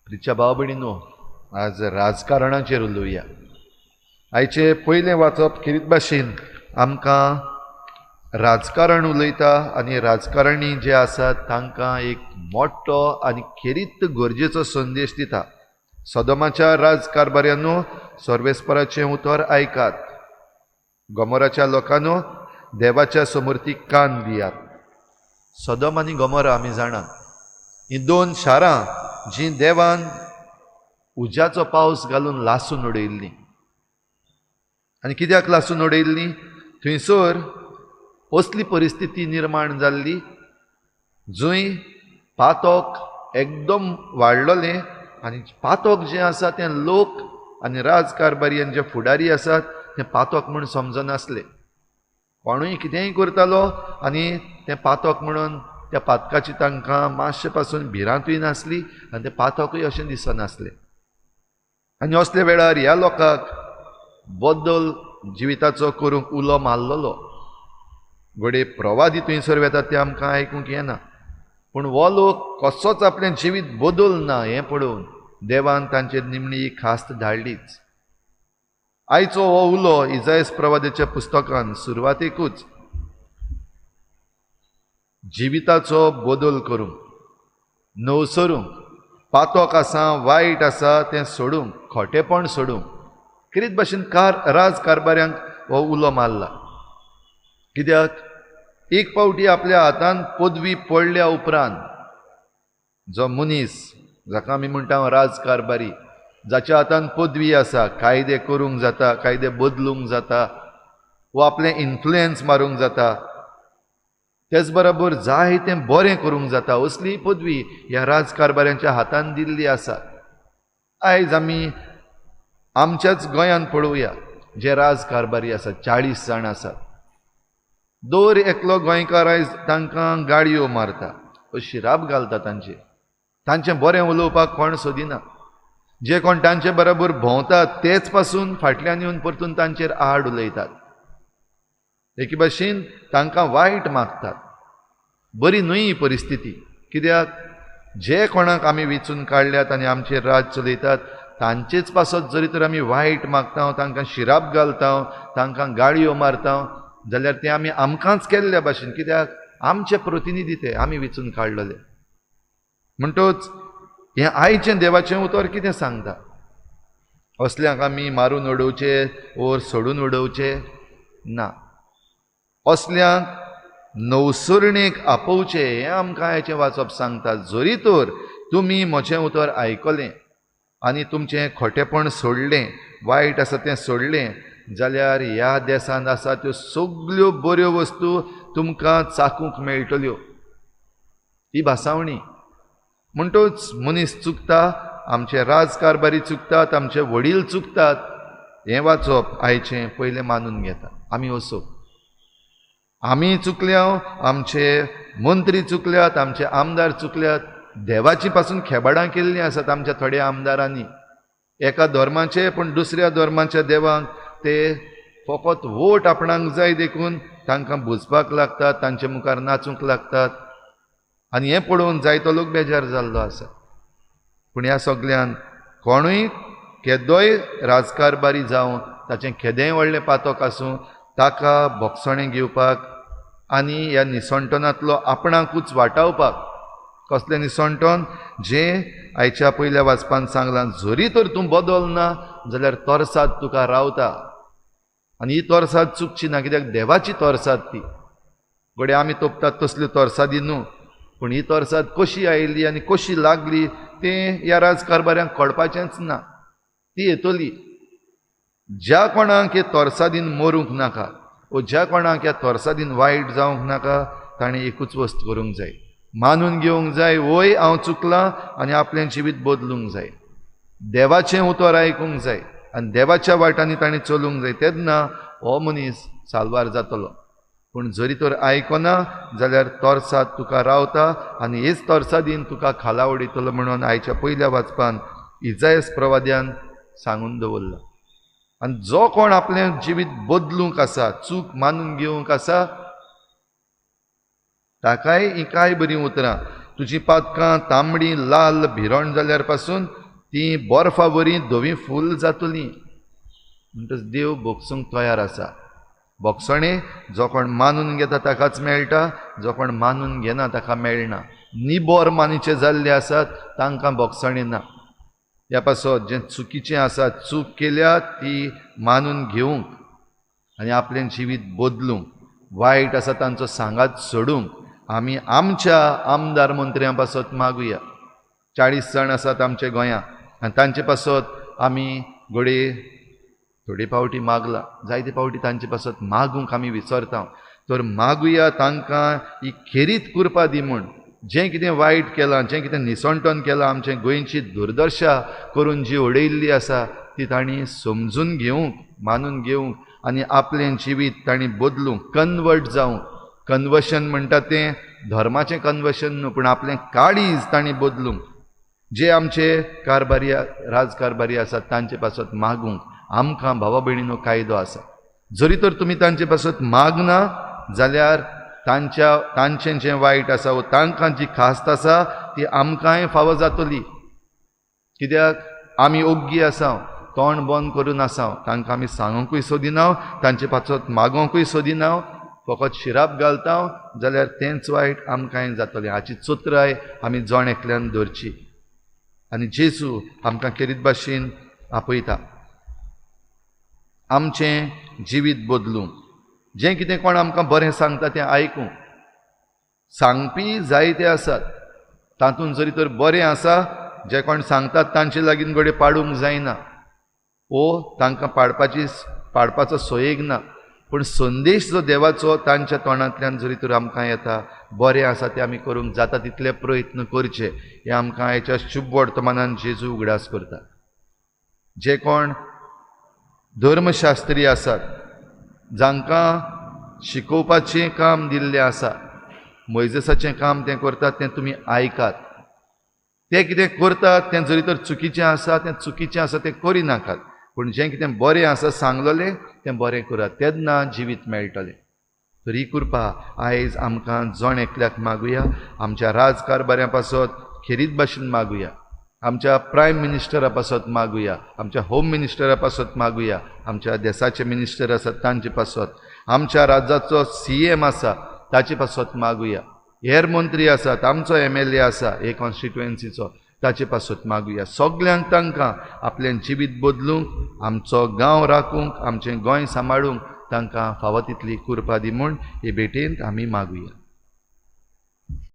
प्रिच्या भाव भयणीनो, आज राजकारणाचेर उलोवया. आयचें पयलें वाचप खेरीत भाशेन आमकां राजकारण उलयता आनी राजकारणी जे आसात तांकां एक मोठो आनी खेरीत गरजेचो संदेश दिता. सदोमाच्या राजकारभाऱ्यांनो, सर्वेस्पराचें उतर आयकात. गोमोराच्या लोकांनो, देवाच्या समर्थीक कान दियात. सदोम आनी गोमोरा आमी जाणात, हीं दोन शारां जीं देवान उज्याचो पावस घालून लासून उडयल्लीं. आनी कित्याक लासून उडयल्लीं? थंयसर असली परिस्थिती निर्माण जाल्ली जंय पातक एकदम वाडलोलें आनी पातक जें आसा तें लोक आनी राजकारभारी आनी जे फुडारी आसात तें पातक म्हूण समजनासले. कोणूय कितेंय करतालो आनी तें पातक म्हणून त्या पातकाची तांकां मातशें पासून भिरांतूय नासली आनी तें पातकूय अशें दिसनासलें. आनी असल्या वेळार ह्या लोकांक बदल जिविताचो करूंक उलो मारलेलो. घडये प्रवादी थंयसर वेतात तें आमकां आयकूंक येना, पूण हो लोक कसोच आपलें जिवीत बदलना हें पळोवन देवान तांचेर निमणी ही खास्त धाडलीच. आयचो हो उलो इजायस प्रवादाच्या पुस्तकान सुरवातेकूच जिविताचो बदल करूंक, नवसरूंक, पातक आसा वायट आसा तें सोडूंक, खोटेपण सोडूंक खेरीत भाशेन राजकारभाऱ्यांक हो उलो मारला. कित्याक एक फावटी आपल्या हातान पदवी पडल्या उपरांत जो मनीस जाका आमी म्हणटा राजकारभारी, जाच्या हातान पदवी आसा, कायदे करूंक जाता, कायदे बदलूंक जाता वो आपलें इन्फ्लुयन्स मारूंक जाता, तेच बरोबर जाय तें बरें करूंक जाता, असली पदवी ह्या राजकारभाऱ्यांच्या हातान दिल्ली आसा. आयज आमी आमच्याच गोंयांत पळोवया, जे राजकारभारी आसात 40 जाण आसात. दर एकलो गोंयकार आयज तांकां गाळयो मारता, शिराप घालता, तांचेर तांचें बरें उलोवपाक कोण सोदिना. जे कोण तांचे बरोबर भोंवतात तेच पासून फाटल्यान येवन परतून तांचेर आड उलयतात, एके भाशेन तांकां वायट मागतात. बरी न्हय ही परिस्थिती. कित्याक जे कोणाक आमी वेंचून काडल्यात आनी आमचेर राज चलयतात तांचेच पासत जरी तर आमी वायट मागता, तांकां शिराप घालता, तांकां गाळयो मारता जाल्यार तें आमी आमकांच केल्ल्या भाशेन. कित्याक आमचे प्रतिनिधी ते आमी वेंचून काडलेले. म्हणटच हें आयचें देवाचें उतर कितें सांगता? असल्यांक आमी मारून उडोवचे ओर सोडून उडोवचे ना, असल्यांक नवसरणेक आपोवचें हें आमकां आयचें वाचप सांगता. जरी तर तुमी म्हजें उतर आयकलें आनी तुमचें खोटेपण सोडलें, वायट आसा तें सोडलें जाल्यार ह्या देशांत आसा त्यो सगल्यो बऱ्यो वस्तू तुमकां चाकूंक मेळटल्यो. ही भासावणी. म्हणटच मनीस चुकता, आमचे राजकारभारी चुकतात, आमचे वडील चुकतात हें वाचप आयचें पयलें मानून घेता. आमी असो आमी चुकल्या, आमचे मंत्री चुकल्यात, आमचे आमदार चुकल्यात, देवाची पासून खेबाडां केल्लीं आसात आमच्या थोड्या आमदारांनी. एका धर्माचे पूण दुसऱ्या धर्माच्या देवांक ते फकत वोट आपणाक जाय देखून तांकां बुजपाक लागतात, तांचे मुखार नाचूंक लागतात आनी हें पळोवन जायतो लोक बेजार जाल्लो आसा. पूण ह्या सगल्यान कोणूय केदोय राजकारभारी जावं, ताचें केदेंय व्हडलें पातक आसूं, ताका भोगसणें घेवपाक आनी ह्या निसणटनांतलो आपणाकूच वाटावपाक. कसलें निसणटन? जें आयच्या पयल्या वाचपान सांगलां, जरी तर तूं बदलना जाल्यार तरसाद तुका रावता आनी ही तरसाद चुकची ना. कित्याक देवाची तरसाद ती. घडये आमी तोपतात तसल्यो तरसादी न्हू, पूण ही तरसाद कशी आयली आनी कशी लागली तें ह्या राजकारभाऱ्यांक कळपाचेंच ना. ती येतली. ज्या कोणाक हे तरसादीन मरूंक नाका वो ज्या कोणाक ह्या तरसादीन वायट जावंक नाका ताणें एकूच वस्त करूंक जाय, मानून घेवंक जाय वय हांव चुकलां आनी आपलें जिवीत बदलूंक जाय, देवाचें उतर आयकूंक जाय आनी देवाच्या वाटांनी ताणें चलूंक जाय. तेन्ना हो मनीस साल्वार जातलो. पूण जरी तर आयकना जाल्यार तरसाद तुका रावता आनी हेच तरसादीन तुका खाला उडयतलो म्हणून आयच्या पयल्या वाचपान इजायस प्रवाद्यान सांगून दवरला. आनी जो कोण आपलें जिवीत बदलूंक आसा, चूक मानून घेवंक आसा, ताकाय ही कांय बरीं उतरां तुजी पातकां तांबडी लाल भिरण जाल्यार पासून ती बर्फा वरी धवी फूल जातली. म्हणटच देव भोगसूंक तयार आसा. भोगसणें जो कोण मानून घेता ताकाच मेळटा, जो कोण मानून घेना ताका मेळना. निबोर मानीचे जाल्ले आसात तांकां भोगसणें ना. ह्या पासत जें चुकीचें आसा, चूक केल्या ती मानून घेवंक आनी आपलें जिवीत बदलूंक, वायट आसा तांचो सांगात सोडूंक आमी आमच्या आमदार मंत्र्यां पासत मागुया. 40 जाण आसात आमच्या गोंयांत आनी तांचे पासत आमी घडये थोडे फावटी मागला, जायते फावटी तांचे पासत मागूंक आमी विसरता. तर मागुया तांकां ही खेरीत कृपा दी म्हूण. जें कितें वायट केलां, जें कितें निसणटन केलां, आमचे गोंयची दुर्दशा करून जी उडयल्ली आसा ती तांणी समजून घेवंक, मानून घेवंक आनी आपलें जिवीत तांणी बदलूंक, कन्वर्ट जावंक. कन्वर्शन म्हणटा तें धर्माचें कन्वर्शन न्हू, पूण आपलें काळीज तांणी बदलूंक. जे आमचे कारभारी राजकारभारी आसात तांचे पासत मागूंक आमकां भावा भयणीनो कायदो आसा. जरी तर तुमी तांचे पासत मागना जाल्यार तांचें जें वायट आसा वो तांकां जी खास्त आसा ती आमकांय फावो जातली. कित्याक आमी ओग्गी आसा, तोंड बंद करून आसा, तांकां आमी सांगूंकूय सोदिना, तांचे पासत मागोंकूय सोदिना, फकत शिराप घालता जाल्यार तेंच वायट आमकांय जातलें. हाची चतुराय आमी जण एकल्यान दवरची. आनी जेजू आमकां खेरीत भाशेन आपयता आमचें जिवीत बदलूंक. जें कितें कोण आमकां बरें सांगता तें आयकूंक. सांगपी जायते आसात, तातूंत जरी तर बरें आसा, जे कोण सांगतात तांचे लागीं घडये पाडूंक जायना ओ तांकां पाडपाचो सोयेग ना, पूण संदेश जो देवाचो तांच्या तोंडांतल्यान जरी तर आमकां येता, बरें आसा तें आमी करूंक जाता तितले प्रयत्न करचे. हें आमकां आयच्या शुभ वर्तमानान जेजू उगडास करता. जे कोण धर्मशास्त्री आसात, जांकां शिकोवपाचें काम दिल्लें आसा, मोयजेसाचें काम तें करतात, तें तुमी आयकात. ते कितें करतात तें जरी तर चुकीचें आसा, तें चुकीचें आसा तें करिनाकात, पूण जें कितें बरें आसा सांगलेलें तें बरें करात, तेन्ना जिवीत मेळटलें. तर ही कृपा आयज आमकां जण एकल्याक मागुया. आमच्या राजकारभाऱ्यां पासत खेरीत भाशेन मागुया, आमच्या प्रायम मिनिस्टरा पासत मागुया, आमच्या होम मिनिस्टरा पासत मागुया, आमच्या देसाचे मिनिस्टर आसात तांचे पासत, आमच्या राज्याचो CM आसा ताचे पासत मागुया, हेर मंत्री आसात, आमचो MLA आसा हे कॉन्स्टिट्युएन्सीचो ताचे पासत मागुया. सगल्यांक तांकां आपलें जिवीत बदलूंक, आमचो गांव राखूंक, आमचें गोंय सांबाळूंक तांकां फावो तितली कृपा दी म्हूण हे भेटेंत आमी मागुया.